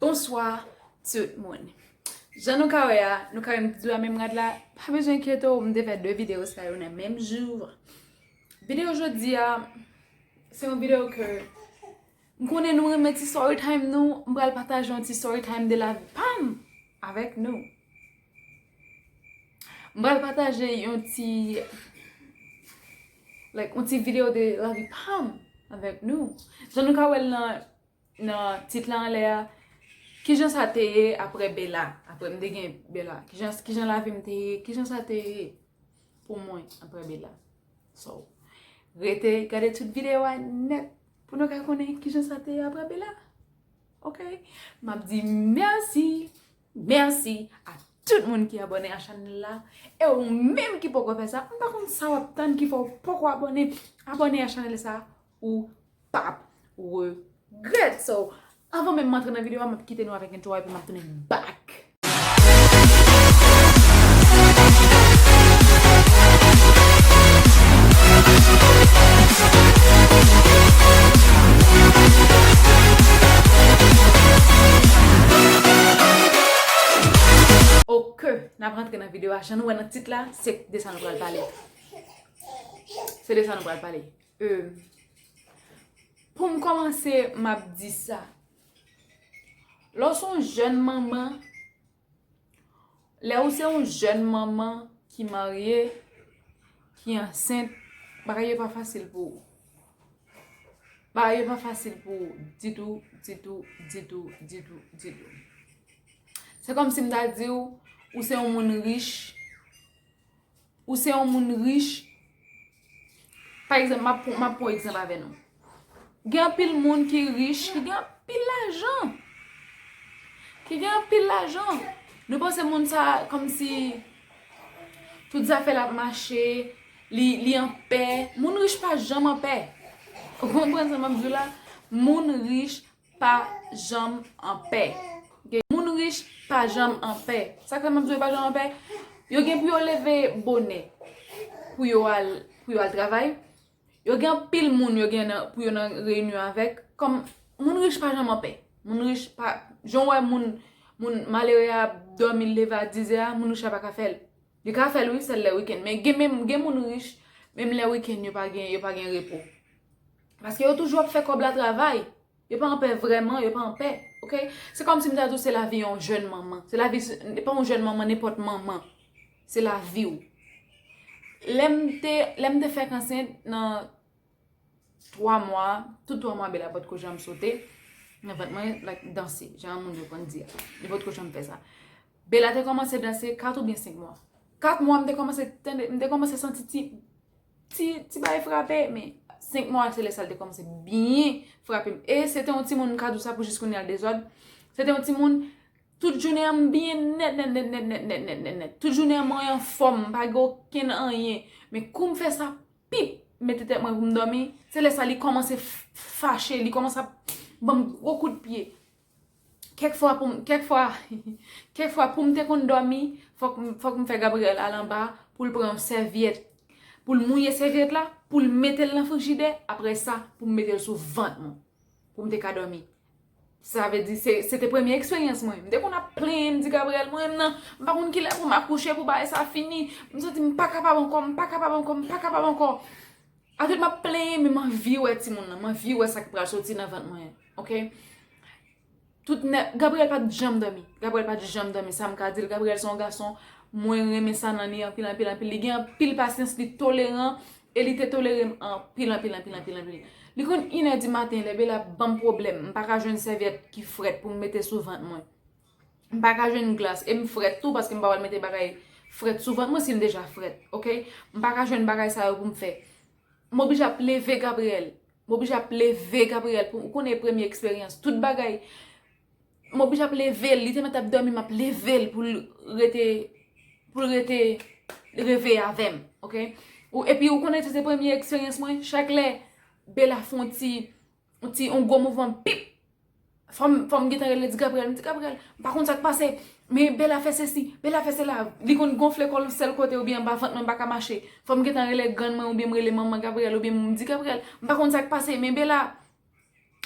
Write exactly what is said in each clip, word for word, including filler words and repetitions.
Bonswa tout moun. Jan nou ka wè a, nou ka wè m di a menm rad la, pa bezwen enkyete w, m te fè de videyo sa yo nan menm jou. Videyo jodi a, se yon videyo ke m konnen nou renmen ti story time nou, m pral pataje yon ti story time de lavi pa m avèk nou. M pral pataje yon ti, like, yon ti videyo de lavi pa m avèk nou. Jan nou ka wè l nan, nan tit la anlè a, kijan sa te ye apre Bella, apre m te gen Bella, kijan, kijan lavi m te ye, kijan sa te ye pou mwen apre Bella. So, rete gade tout videyo a nèt pou nou ka konnen kijan sa te ye apre Bella. Ok? M ap di mèsi, mèsi a tout moun ki abòne a chanèl la. E ou menm ki poko fè sa, m pa konn sa w ap tann ki fè w poko abòne. Abòne a chanèl sa, ou p ap regrèt. So, anvan menm m antre nan videyo a, m ap kite nou avèk entwo a, epi m ap tounen back. Ok, n ap rantre nan videyo a. Jan nou wè nan tit la, se de sa nou pral pale. Se de sa nou pral pale. Euh, pou m kòmanse, m ap di sa. Lè w se yon jèn manman, lè ou se yon jèn manman ki marye, ki ansent, bagay yo pa fasil pou ou. Bagay yo pa fasil pou ou ditou, ditou, ditou, ditou, ditou. Se kòmsi m ta di w, ou se yon moun rich, ou se yon moun rich. Pa egzanp, m ap pran, m ap pran egzanp avè nou. Gen anpil moun ki rich, ki gen anpil lajan. Ki gen anpil lajan. Nou panse moun sa kòmsi tout zafè l ap mache, li, li anpè. Moun rich pa janm anpè. Ou konprann sa m ap di w la? Moun rich pa janm anpè. Ok? Moun rich pa janm anpè. Sa k fè m ap di w yo pa janm anpè? Yo gen pou yo leve bonè pou yo al, pou yo al travay. Yo gen anpil moun yo gen nan, pou yo nan reyinyon avèk. Kòm moun rich pa janm anpè. Moun rich pa, jan w wè moun, moun malere a ap dòmi, l leve a diz è a, moun rich la pa ka fè l. Li ka fè l wi, sèl lè wikenn. Men gen menm, gen moun rich, menm lè wikenn yo pa gen, yo pa gen repo. Paske yo toujou ap fè kòb la travay. Yo pa anpè vrèman, yo pa anpè, ok? Se kòmsi m ta di w se lavi yon jèn manman. Se lavi, se pa yon jèn manman, nenpòt manman. Se lavi w. Lè m te, lè m te fèk ansent nan twa mwa, tout twa mwa Bella potko janm sote nan vant mwen, like, danse, jan moun yo konn di a. Li potko janm fè sa. Bella te kòmanse danse kat oubyen senk mwa. Kat mwa, m te kòmanse tande, m te kòmanse santi ti, ti, ti bagay frape, men senk mwa, se lè sa l te kòmanse byen frape m. E se te yon timoun, m ka di w sa pou jis kounye a l dezòd. Se te yon timoun, tout jounen an m byen nèt, nèt, nèt. Tout jounen an mwen anfòm, m pa gen okenn anyen. Men kou m fè sa, pip, mete tèt mwen pou m dòmi, se lè sa li kòmanse f-, fache, li kòmanse ap ban m gwo kout pye. Kèk fwa pou m, kèk fwa, kèk fwa pou m te konn dòmi, fòk m, fòk m fè Gabriel al anba pou l pran yon sèvyèt, pou l mouye sèvyèt la, pou l mete l nan frijidè, apre sa, pou m mete l sou vant mwen, pou m te ka dòmi. Sa vle di, se, se te premye eksperyans mwen. M te konn ap plenyen, m di Gabriel, mwen menm nan, m pa konn kilè pou m akouche, pou bagay sa fini. M santi m pa kapab ankò, m pa kapab ankò, m pa kapab ankò. Atèt m ap plenyen, men m anvi wè timoun nan, m anvi wè sa k pral soti nan vant mwen an, ok? Tout nè, Gabriel pa t janm dòmi. Gabriel pa t janm dòmi. Sa m ka di l, Gabriel se yon gason, mwen renmen sa nan li anpil, anpil, anpil. Li gen anpil pasyans, li toleran, e li te tolere m anpil, anpil, anpil, anpil, anpil. Li konn inè di maten, lè Bella ban m pwoblèm, m pa ka jwenn sèvyèt ki frèt pou m mete sou vant mwen. M pa ka jwenn glas, e m frèt tou, paske m pa pral mete bagay frèt sou vant mwen si m deja frèt, ok? M pa ka jwenn bagay sa yo pou m fè. M oblije ap leve Gabriel. M oblije ap leve Gabriel pou, ou konnen premye eksperyans, tout bagay. M oblije ap leve l, li te mèt ap dòmi, m ap leve l pou l rete, pou l rete reveye avè m, ok? Ou, epi ou konnen se te premye eksperyans mwen, chak lè Bella fè yon ti, yon ti, yon gwo mouvman, pip! Fò m, fò m gentan rele di Gabriel, m di Gabriel, m pa konn sa k pase, men Bella fè sesi, Bella fè sela, li konn gonfle kò l sèl kote oubyen anba vant mwen pa ka mache. Fò m gentan rele grann mwen oubyen m rele manman Gabriel oubyen m di Gabriel, m pa konn sa k pase, men Bella,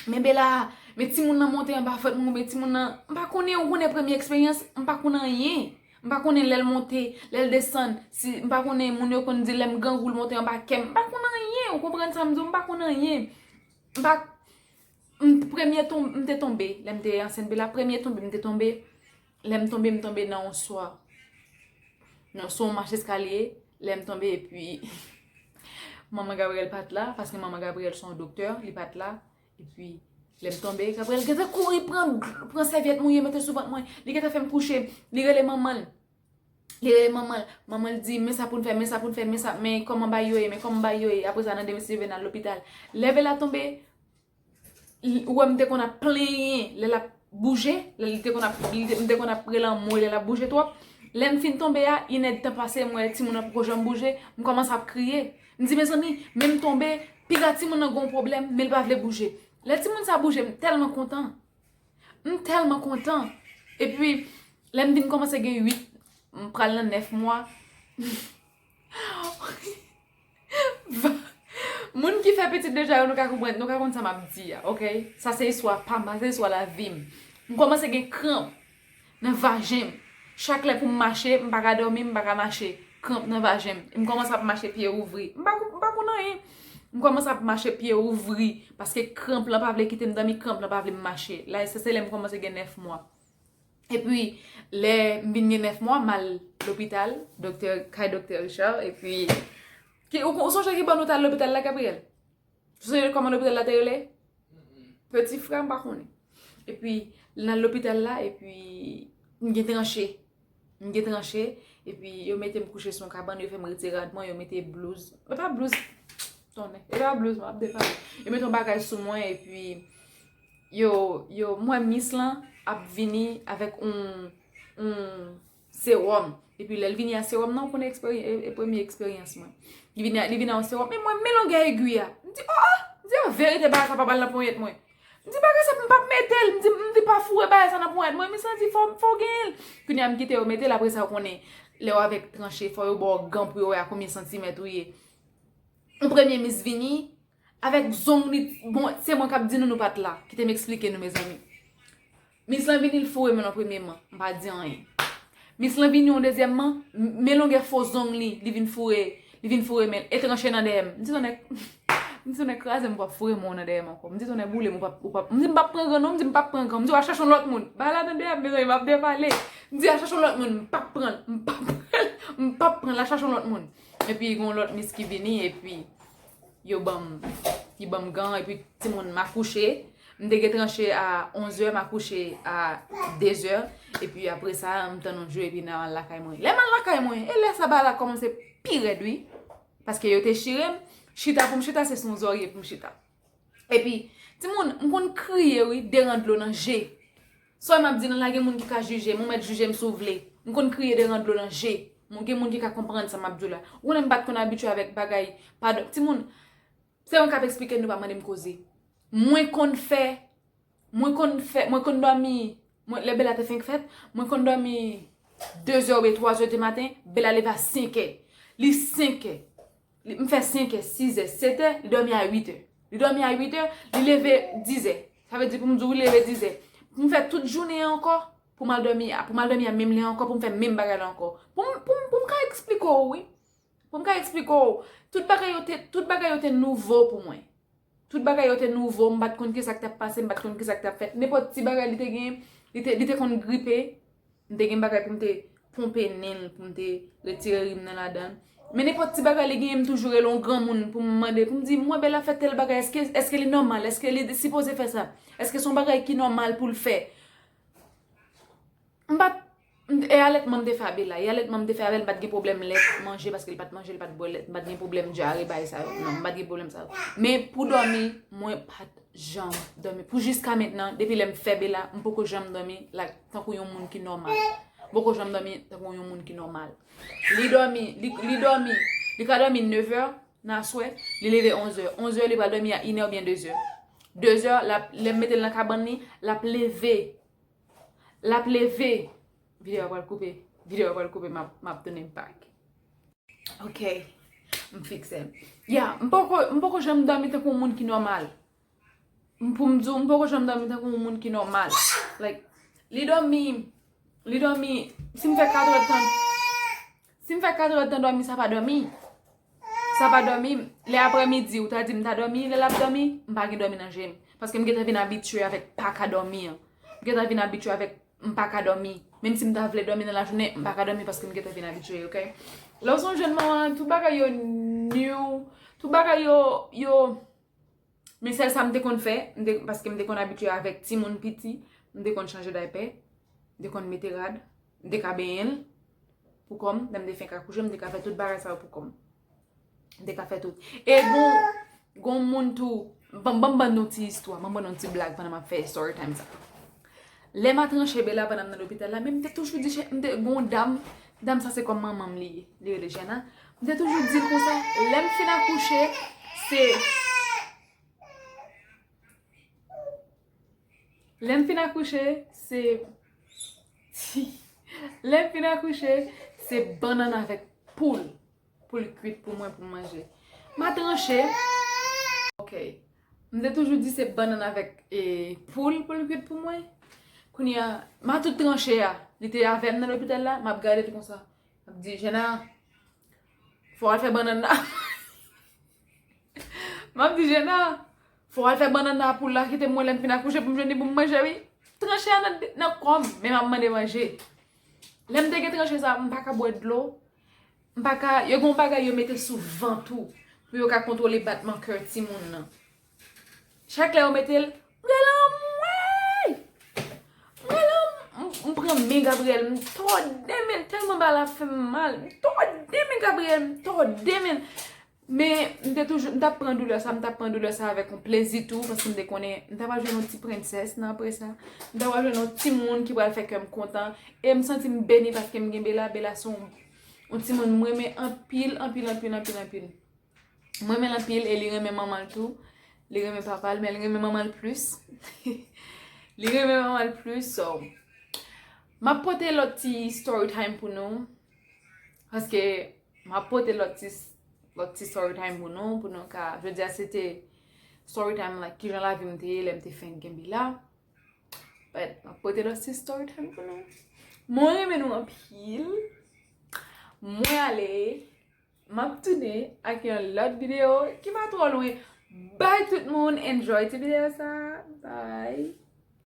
Men Bela, men timoun nan monte anba vant mwen, men timoun nan, m pa konnen, ou konnen premye eksperyans, m pa konnen anyen. M pa konnen lè l monte, lè l desann, si, m pa konnen moun yo konn di lè m grangou l monte anba kè m, m pa konnen anyen, ou konprann sa m di w, m pa konnen anyen. M pa, m premye tonbe, m te tonbe, lè m te ansent Bela, premye tonbe, m te tonbe, lè m tonbe, m tonbe nan yon swa, nan sou yon mach eskalye, lè m tonbe, epi manman Gabriel pa t la, paske manman Gabriel se yon doktè, li pa t la. Epi, lè m tonbe, Gabriel gentan kouri pran, pran sèvyèt mouye mete sou vant mwen. Li gentan fè m kouche. Li rele manman l. Li rele manman l. Manman l di, men sa pou n fè, men sa pou n fè, men sa, men kòman bagay yo ye, men kòman bagay yo ye. Apre sa, nan demen si Dye vle n al lopital. Lè Bela tonbe, ou wè m te konn ap plenyen lè l ap bouje, lè li te konn ap, li te, m te konn ap rele anmwe lè l ap bouje twòp. Lè m fin tonbe a, inèdtan pase, m wè timoun nan poko janm bouje, m kòmanse ap kriye. M di, mezanmi, men m tonbe, piga timoun nan gon pwoblèm, men l pa vle bouje. Lè timoun sa bouje, m tèlman kontan. M tèlman kontan. Epi, lè m vin kòmanse gen uit, m pral nan nèf mwa. Moun ki fè pitit deja yo, nou ka konprann, nou ka konn sa m ap di a, oke? Sa se istwa pa m, sa se istwa lavi m. M kòmanse gen kranp nan vajen m. Chak lè pou m mache, m pa ka dòmi, m pa ka mache. Kranp nan vajen m. M kòmanse ap mache pye ouvri. M pa, m pa konn anyen. M kòmanse ap mache pye ouvri. Paske kranp lan pa vle kite m dòmi, kranp lan pa vle m mache. La, se, se lè m kòmanse gen nèf mwa. Epi, lè m vin gen nèf mwa, m al lopital, doktè, kay doktè Richard, epi, ki, ou, ou sonje ki bò nou t al lopital la, Gabriel? Ou sonje kòman lopital la te rele? Peti Fra, m pa konnen. Epi, n al lopital la, epi, m gen tranche. M gen tranche, epi yo mete m kouche sou yon kabann, yo fè m retire rad mwen, yo mete blouz, e pa blouz, tonnè, e pa blouz, m ap defale. Yo mete yon bagay sou mwen, epi yo, yo, m wè mis lan ap vini avèk yon, yon sewòm. Epi lè l vini a sewòm nan, ou konnen eksperyen-, e, e premye eksperyans mwen. Li vini a, li vini a yon sewòm, men mwen, men longè egwi a. M di, oh, oh! M di, an verite, bagay sa pa pral nan ponyèt mwen. M di, bagay sa, m p ap mete l. M di, m di, pa foure bagay sa nan ponyèt mwen. Mis lan di, fò, fò w genyen l. Kounye a, m kite yo mete l, apre sa, ou konnen, lè w avèk tranche, fò yo ba w gan pou yo wè a konbyen santimèt ou ye. Yon premye mis vini, avèk zong li, bon, se mwen k ap di nou, nou pa t la. Kite m eksplike nou, mezanmi. Mis lan vini, l foure men l an premyeman. M pa di anyen. Mis lan vini yon dezyèmman, m, men longè fo zong li, li vin foure, li vin foure men l, e tranche nan dèyè m. M di, tonnè, m di, tonnè, kraze m, ou p ap foure men w nan dèyè m ankò. M di, tonnè, boule m, ou p ap, ou p ap, m di, m p ap pran gan non, m di, m p ap pran gan. M di, w a chache yon lòt moun. Bagay la tande a, mezanmi, m ap devale. M di, al chache yon lòt moun, m p ap pran l, m p ap pran l, m p ap pran l, al chache yon lòt moun. Epi, gen yon lòt mis ki vini, epi, yo ban m, li ban m gan, epi timoun m akouche. M te gen tranche a onz è, m akouche a de zè, epi apre sa, m tann yon jou, epi n al lakay mwen. Lè m al lakay mwen, e lè sa bagay la kòmanse pi rèd, wi. Paske yo te chire m, chita pou m chita, se sou yon zòrye pou m chita. Epi, timoun, m konn kriye, wi, deran dlo nan je. Sa m ap di nou la, gen moun ki ka jije m, ou mèt jije m si w vle. M konn kriye deran dlo nan je. Moun, gen moun ki ka konprann sa m ap di w la. Ou konnen m pa t konn abitye avèk bagay, padon. Timoun, se mwen k ap eksplike nou, pa mande m koze. Mwen konn fè, mwen konn fè, mwen konn dòmi, mwen, lè Bela te fenk fèt, mwen konn dòmi de zè oubyen twa zè di maten, Bela leve a senk è. Li senk è. Li, m fè senk è, sis è, sèt è, li dòmi a uit è. Li dòmi a uit è, li leve diz è. Sa vle di pou m di w, li leve diz è. Pou m fè tout jounen an ankò, pou m al dòmi a, pou m al dòmi a menm lè ankò, pou m fè menm bagay la ankò. Pou m, pou m, pou m ka eksplike w, wi. Pou m ka eksplike w, tout bagay yo te, tout bagay yo te nouvo pou mwen. Tout bagay yo te nouvo, m pa t konn kisa k t ap pase, m pa t konn kisa k t ap fèt. Nenpòt ti bagay li te gen, li te, li te konn gripe, m te gen bagay pou m te ponpe nen l, pou m te retire rim nan ladan l. Men nenpòt ti bagay li genyen, m toujou rele yon granmoun pou m mande, pou m di, mwen Bela fè tèl bagay, èske, èske li nòmal? Èske li sipoze fè sa? Èske se yon bagay ki nòmal pou l fè? M pa t, e alètman m te fè a Bela, e alètman m te fè avè l, m pa t gen pwoblèm lèt, manje, paske l pa t manje, l pa t bwè lèt, m pa t gen pwoblèm dyare, bagay sa yo. Non, m pa t gen pwoblèm sa yo. Men pou dòmi, mwen pa t janm dòmi. Pou jiska mentnan, depi lè m fè Bela, m poko janm dòmi like, tankou yon moun ki nòmal. M poko janm dòmi tankou yon moun ki nòmal. Li dòmi, li, li dòmi, li ka dòmi nèf è nan aswè, li leve onz è. Onz è, li pral dòmi a inè oubyen de zè. De zè, l ap, lè m mete l nan kabann li, l ap leve. L ap leve. Videyo a pral koupe. Videyo a pral koupe, m ap, m ap tounen back. Ok. M fikse m. Ya, m poko, m poko janm dòmi tankou yon moun ki nòmal. M pou m di w, m poko janm dòmi tankou yon moun ki nòmal. Like, li dòmi, li dòmi, si m fè katrè tan, si m fè katrè tan dòmi, sa pa dòmi. Sa pa dòmi. Lè aprèmidi, ou ta di m ta dòmi, lè l ap dòmi, m pa gen dòmi nan je m. Paske m gentan vin abitye avèk pa ka dòmi an. M gentan vin abitye avèk m pa ka dòmi. Menm si m ta vle dòmi nan lajounen, m pa ka dòmi paske m gentan vin abitye, oke? Lè w se yon jèn manman, tout bagay yo new, tout bagay yo, yo, men sèl sa m te konn fè, m te, paske m te konn abitye avèk timoun piti, m te konn chanje daypè, m te konn mete rad, m te ka benyen l pou kò m, lè m te fenk akouche, m te ka fè tout bagay sa yo pou kò m. M te ka fè tout. E gon, gon moun tou, ban, ban, ban nou ti istwa, ban, ban nou ti blag pandan m ap fè story time sa. Lè m a tranche Bella pandan m nan lopital la, men m te toujou di, chè, m te, gon dam, dam sa se kòm manman m li ye, li rele Jenna. M te toujou di l konsa, lè m fin akouche, se, lè m fin akouche, se, lè m fin akouche, se bannann avèk poul pou l kwit pou mwen, pou m manje. M a tranche. Ok. M te toujou di se bannann avèk e, poul pou l kwit pou mwen. Kounye a, m a tout tranche a. Li te avè m nan lopital la, m ap gade l konsa. M ap di, Jenna, fò w al fè bannann nan. M ap di, Jenna, fò w al fè bannann nan a poul la, kite m wè lè m fin akouche pou m jwenn li pou m manje, wi. Tranche a nan, nan kò m, men m ap mande manje. Lè m te gen tranche sa, m pa ka bwè dlo. M pa ka, yo gen yon bagay yo mete sou vant ou, pou yo ka kontwole batman kè timoun nan. Chak lè yo mete l, Gabriel anmwey! Gabriel anm-, m, m pran men Gabriel, m tòde men l, tèlman bagay la fè m mal, m tòde men Gabriel, m tòde men l. Men m te toujou, m t ap pran doulè sa, m t ap pran doulè sa avèk yon plezi tou, paske m te konnen m ta pral jwenn yon ti prensès nan apre sa. M ta pral jwenn yon timoun ki pral fè kè m kontan. E m santi m beni paske m gen Bella. Bella se yon, yon timoun m renmen anpil, anpil, anpil, anpil, anpil. M renmen l anpil e li renmen manman l tou. Li renmen papa l, men li renmen manman l plis. Li renmen manman l plis, so. M ap pote lòt ti story time pou nou. Paske m ap pote lòt ti, lòt ti story time pou nou, pou nou ka, jodi a se te story time, like, kijan lavi m te ye lè m te fenk gen Bella. But, m ap pote lòt ti story time pou nou. Mwen renmen nou anpil. Mwen ale. M ap tounen ak yon lòt videyo ki pa twò lwen. Bye tout moun. Enjoy ti videyo sa. Bye.